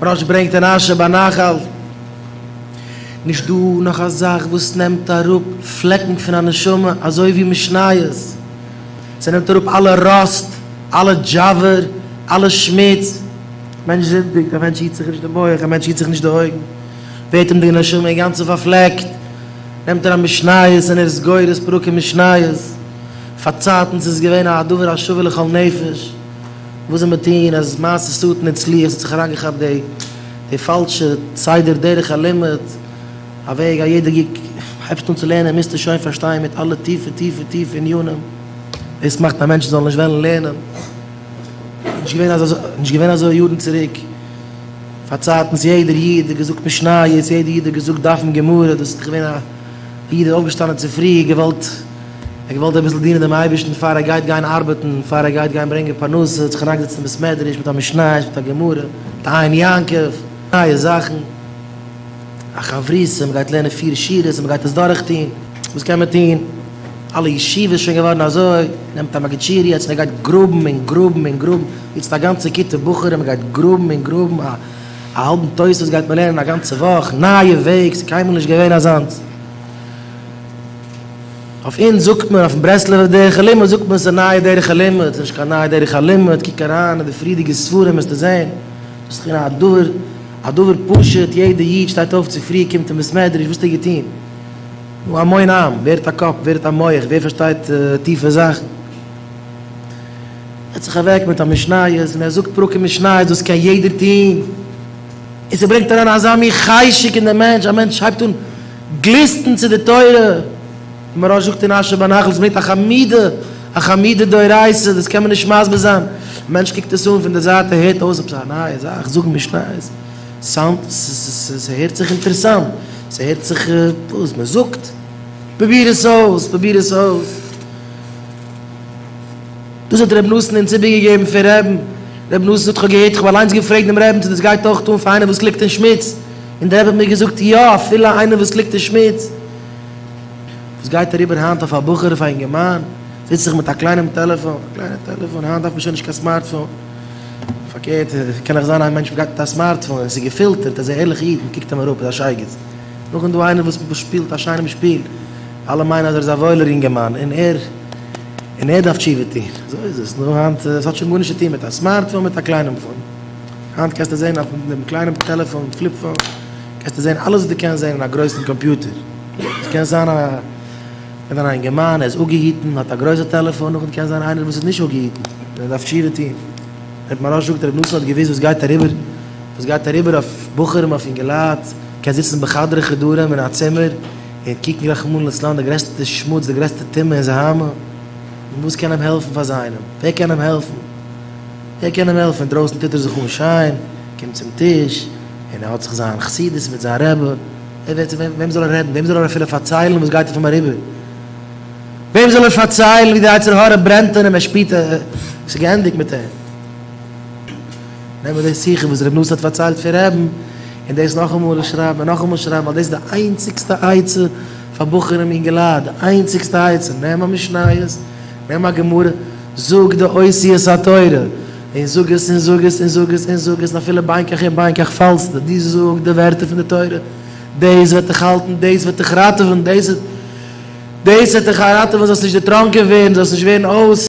מוהרא"ש ברענגט אין אשר בנחל, נישט דא נאך א זאך וואס נעמט אראפ פלעקן פון א נשמה אזוי ווי משניות, ס'נעמט אראפ אלע ראסט, אלע דזשאווער, אלע שמוץ, א מענטש זינדיגט, א מענטש היט זיך נישט די מח, א מענטש היט זיך נישט די אויגן, ווערט אים די נשמה אינגאנצן פארפלעקט, נעמט ער א משניות און ער איז גורס פרקים משניות, פארצייטנס איז געווען א דבר השווה לכל נפש. וואס זאל מען טון אז מעשה שטן הצליח, ס'האט זיך אריינגעכאפט די די פאלשע סדר דרך הלימוד, א וועג א יעדער גיק הייבסט אן צו לערנען מוזטו שוין פארשטיין מיט אלע טיפע טיפע טיפע ענינים, דאס מאכט א מענטש זאל נישט וועלן לערנען, נישט געווען אזוי נישט געווען אזוי יארן צוריק, פארצייטנס יעדער איד האט געזאגט משניות, יעדער איד האט געזאגט דפים גמרא, דאס איז דאך געווען א איד איז אויפגעשטאנען צופרי געוואלט. ער האט געוואלט אביסל דינען דעם אייבערשטן פאר ער גייט גיין ארבעטן, פאר ער גייט גיין ברענגען פרנסה, האט זיך אריינגעזעצט אין בית מדרש מיט א משניות, מיט א גמרא, מיט א עין יעקב, נייע זאכן, א חברותא, מען גייט לערנען פיר שורות און מען גייט עס דורכטון, וואס קען מען טון, אלע ישיבות שוין געווארן אזוי, נעמט א מגיד שיעור יעצט און ער גייט גראבן און גראבן און גראבן, יעצט א גאנצע כיתה בחורים, מען גייט גראבן און גראבן, א האלבן תוספות גייט מען לערנען א גאנצע וואך, נייע וועג, ס'איז קיינמאל נישט געווען אזאנס. אויף אונז זאגט מען, אויפן ברסלב'ער דרך הלימוד זאגט מען ס'איז א נייע דרך הלימוד, ס'איז נישט קיין נייע דרך הלימוד, קוק אריין אין די פריערדיגע ספרים וועסטו זען, דאס איז געווען א דבר, א דבר פשוט, יעדע איד שטייט אויף צופרי קומט אין בית מדרש, וואס האסטו געטון? נו המון עם, ווער האט א קאפ, ווער האט א מח, ווער פארשטייט טיפע זאכן? זעצט זיך אוועק מיט א משניות און ער זאגט פרקים משניות, דאס קען יעדער טון, און ס'ברענגט אריין אזא מין חשק אין דעם מענטש, א מענטש הייבט אן גליסטן צו די תורה, און מוהרא"ש זאגט אין אשר בנחל עס ברענגט א חמידה, א חמידה דאורייתא, דאס קען מען נישט מסביר זיין, א מענטש קוקט עס אן פון די זייט ער הערט אויס עפעס א נייע זאך, זאגן משניות, סאונד, ס'הערט זיך אינטערעסאנט, ס'הערט זיך וואס מען זאגט, פרוביר עס אויס, פרוביר עס אויס. דאס האט ר' נתן אונז איבערגעגעבן פון רעבן, ר' נתן זאגט כ'האב געהערט, כ'האב אליינס געפרעגט דעם רעבן צו דאס גייט אויך אן פאר איינער וואס ליגט אין שמוץ, און דער רבי האט מיר געזאגט יא, אפילו איינער וואס ליגט אין שמוץ. וואס גייט אריבער היינט אויף א בחור אויף א אינגערמאן, זיצט זיך מיט א קליינעם טעלעפאן, א קליינע טעלעפאן, היינט דארף מען שוין נישט קיין סמארטפאון, פארקערט קען נאך זיין א מענטש וואס גייט מיט א סמארטפאון און עס איז געפילטערט, איז א ערליכע איד, מען קוקט אים אראפ, איז א שייגעץ. נאכדעם דא איינער וואס שפילט א שיינעם שפיל, אלע מיינען אז ער איז א וואוילער אינגערמאן, און ער און ער דארף תשובה טון. אזוי איז עס, נו היינט, עס האט שוין גארנישט צו טון מיט א סמארטפאון מיט א קליינעם פאון. היינט קענסטו זען אויף דעם קליינעם טעלעפאן, פליפ פאון, קענסטו זען אלעס וואס דו קענסט זען אין א גרויסן קאמפיוטער. עס קען זיין א קען זיין א אינגערמאן, ער איז אפגעהיטן, האט א גרויסע טעלעפאן, נאכדעם קען זיין איינער וואס איז נישט אפגעהיטן, און ער דארף תשובה טון. ר' מוהרא"ש זאגט, ר' נתן האט געוואוסט וואס גייט אריבער, וואס גייט אריבער אויף בחורים, אויף אינגעלייט, קען זיצן בחדרי חדרים אין א צימער, און קוקן רחמנא לצלן די גרעסטע שמוץ, די גרעסטע טומאה און זוהמא, און וואס קען אים העלפן פאר זיינעם? ווער קען אים העלפן? ווער קען אים העלפן? אינדרויסן טוט ער זיך אן שיין, קומט צום טיש, און ער האט זיך זיין חסידות מיט זיין רבי, ער וועט, וועם זאל ער רעדן? וועם זאל ער אפילו פארציילן וואס גייט אויף אים אריבער? וועם זאל ער פארציילן ווי די יצר הרע ברענט אין אים, ער שפירט עס איז געענדיגט מיט אים? נעמען די שיחה וואס ר' נתן האט פארציילט פון רעבן, און דאס נאכאמאל שרייבן און נאכאמאל שרייבן, ווייל דאס איז די איינציגסטע עצה פאר בחורים אינגעלייט, די איינציגסטע עצה, נעם א משניות, נעם א גמרא, זאג די אותיות התורה, און זאג עס און זאג עס און זאג עס און זאג עס, און אפילו בין כך און בין כך פאלסטו, דו זאג די ווערטער פון די תורה, דאס וועט דיך האלטן, דאס וועט דיך ראטעווען, דאס וועט דיך ראטעווען זאלסט נישט דערטראנקען ווערן, זאלסט נישט ווערן אויס.